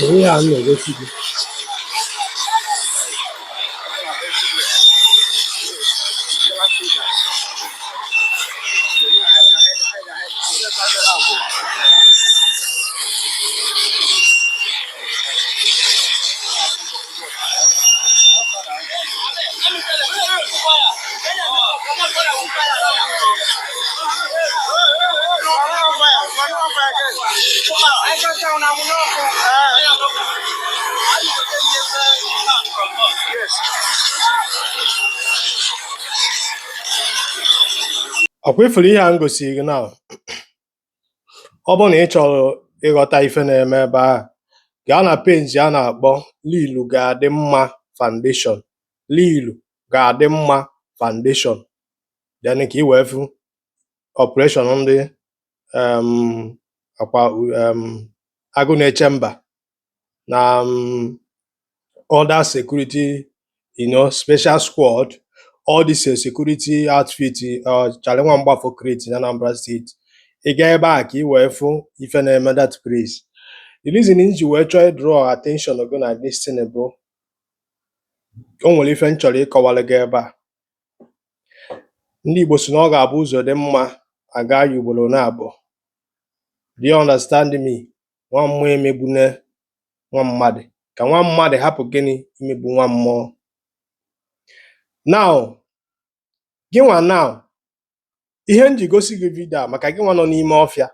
Ihe a m na-egosi gị. Ọkwa ifuru ihe a m gosiri gị now. Ọ bụrụ na ị chọrọ ịghọta ife na-eme ebe ahụ, gaa na page a na-akpọ Lilu Ga-adị Mma Foundation, Lilu Ga-adị Mma Foundation, then ka ị wee fụ operation ndị akwa Agụ Na-eche Mba na other security, special squad, all this security outfit Charlie Nwa Mgbafọ create na Anambra State. Ị gaa ebe a ka ị wee fụ ife na-eme that place. The reason m ji wee chọọ ịdraw attention gị na this thing bụ o nwere ife m chọrọ ịkọwara gị ebe a. Ndị Igbo si na ọ ga-abụ ụzọ dị mma aga ya ugboro na-abụọ. Do you understand me? Nwa mmụọ emegbune nwa mmadụ, ka nwa mmadụ hapụ gịnị imegbu nwa mmụọ. Now, gị nwa now, ihe m ji gosi gị video a maka gị nwa nọ n'ime ọfịa,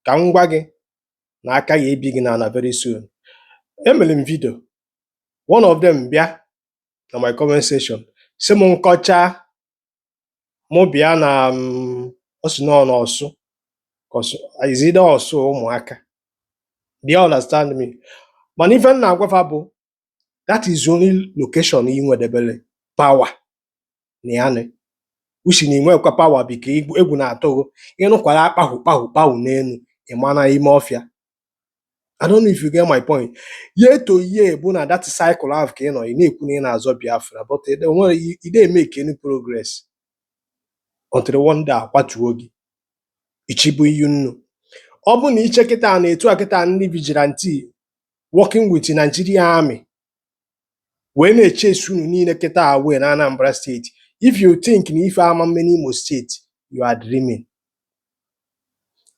ka m gwa gị na aka ya ebi gị n'ala very soon. Emere m video, one of them bịa na my comment section sị m nkọcha mụ bịa na ọ sị nọ n'Ọsụ Ọsụ, is either Ọsụ or Ụmụaka. Do you understand me? Mana ife m na-agwafa bụ that is only location ị nwedebere power na ya nị usi na inwekwa power bika egwu na-atụ gị ịnụkwara akpahụ kpahụ kpahụ n'elu ịma na ime ọfịa. I don't know if you get my point. Year to year bụ na that cycle ahụ ka ị nọ, ị na-ekwu na ị na-azọ Biafra, but ị nwere ị dey make any progress until one day akwatuo gị ichibu iyi nnu. Ọ bụ na iche kịta na etu a kịta ndị vigilante working with Nigeria Army wee na-echesi unu niile kịta away na Anambra State, if you think na ife ama mme n'Imo State, you are dreaming.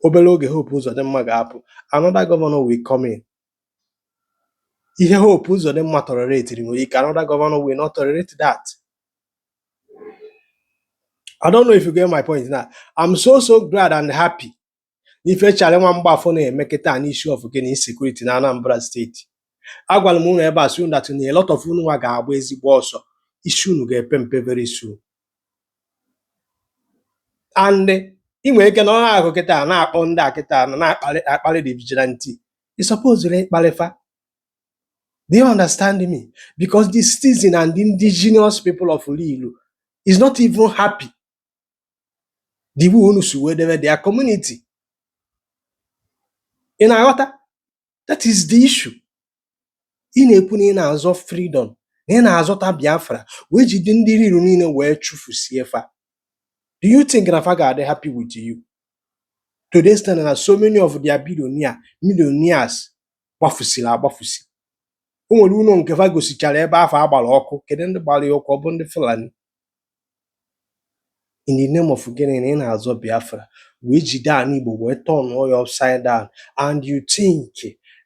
Obere oge Hope Uzodimma ga-apụ, another governor will come in. Ihe Hope Uzodimma tolerate nwere ike another governor will not tolerate that. I don't know if you get my point now. I'm so so glad and happy n'ife Charlie Nwa Mgbafọ na-eme kịta n'isi of gịnị insecurity na Anambra State. Agwara m unu ebe a sị unu that na a lot of unu nwa ga-agba ezigbo ọsọ, isi unu ga-epe mpe very soon. And ị nwere ike nọrọ akụ kịta na-akpọ ndị a kịta na-akparị akparị the vigilante. Ị supposed ịkparị fa. Do you understand me? Because the citizen and the indigenous people of Lilu is not even happy the way unu si wee debe their community. Ị na-aghọta? That is the issue. Ị na-ekwu na ị na-azọ freedom, na ị na-azọta Biafra, wee jide ndị Lilu niile wee chụfusie fa. Do you think na fa ga-adị happy with you? To the extent na so many of their billionaire, millionaires gbafusiri agbafusi. O nwere ụlọ nke fa gosichara ebe afọ agbara ọkụ. Kedu ndị gbara ya ọkụ? Ọ bụ ndị Fulani. In the name of gịnị na ị na-azọ Biafra, wee jide ala Igbo wee turn ya upside down, and you think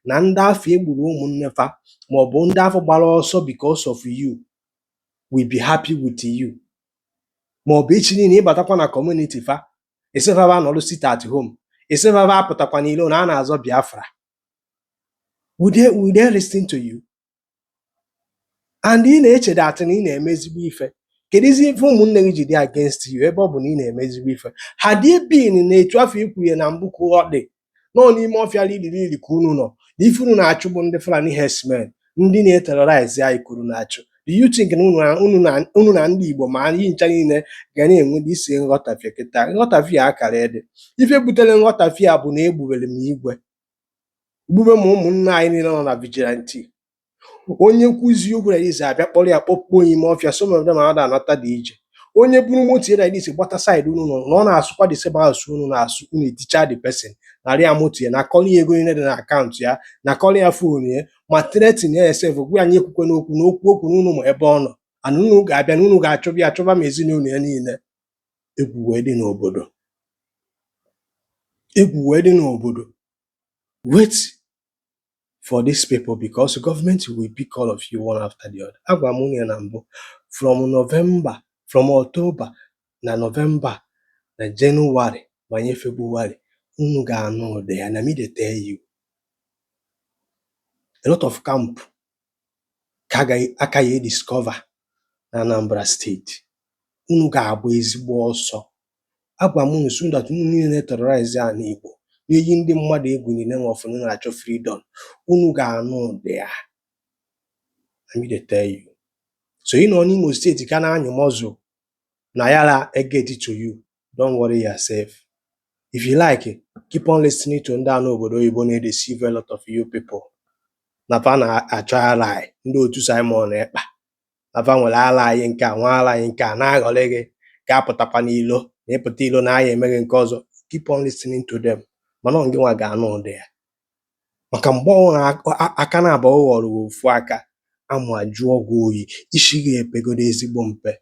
na ndị afọ egburu ụmụnne fa maọbụ ndị afọ gbara ọsọ because of you will be happy with you, maọbụ echi niile ịbatakwa na community fa, isi fa nọrọ sit at home, isi fa apụtakwa n'ilo na a na-azọ Biafra? Will they listen to you? And ị na-eche that na ị na-eme ezigbo ife. Kedụzi ife ụmụnne gị ji dị against you ebe ọ bụ na ị na-eme ezigbo ife? Had it been na etu afọ ikwuye na mbụ ka ọ dị nọ n'ime ọfịa lili lili ka unu nọ na ife unu na-achụ bụ ndị Fulani herdsmen, ndị na-eterrorize anyị ka unu na-achụ, do you think na unu na ndị Igbo ma anyị ncha niile ga na-enwe isi nghọtafie kịta? Nghọtafie akara ede ife butere nghọtafie a bụ na egbubere m igwe gbube ma ụmụnne anyị niile nọ na vigilante. Onye nkwuzi okwu na ize abịa kpọrọ ya kpọkpuo ime ọfịa. Some of them ada anata dị ije. Onye buru moto ya like this gbata side unu nọ na ọ na-asụkwa the same asụsụ unu na-asụ, unu eticha the person, narị ya moto ya, nakọrọ ya ego niile dị na akaụntụ ya, nakọrọ ya phone ya, ma threaten ya sef, gwa ya anyị ekwukwe n'okwu na okwu okwu na unu ma ebe ọ nọ and unu ga-abịa na unu ga-achọba ya, achọba ma ezinụlọ ya niile. Egwu wee dị n'obodo, egwu wee dị n'obodo. Wait for these people, because government will pick all of you one after the other. Agwara m unu ya na mbụ, from November, from October na November na January banye February, unu ga-anụ ụda ya. Na me dey tell you, a lot of camp ka agaghị aka ya discover na Anambra Steeti. Unu ga-agba ezigbo ọsọ. Agwa m unu so that unu niile na-terrorize ala Igbo, na-eyi ndị mmadụ egwu in the name of unu na-achọ freedom, unu ga-anụ ụda ya. Na me dey tell you. So ị nọ n'Imo Steeti ka na-anyụ mọzụ na yara get to you, don't worry yourself. If you like, keep on listening to ndị anụ obodo oyibo na-deceive a lot of you people na fa na-achọ ally, ndị otu Simon Ekpa, na fa nwere ally nke a, nwa ally nke a na-aghọrị gị, ga-apụtakwa n'ilo na ịpụta ilo na aya eme gị nke ọzọ. Keep on listening to them, mana ọ gị nwa ga-anụ ụdị ya, maka mgbe ọbụla aka na abụọ ghọrọ gị ofu aka, amụ ajụọ gị oyi, isi gị epegodo ezigbo mpe.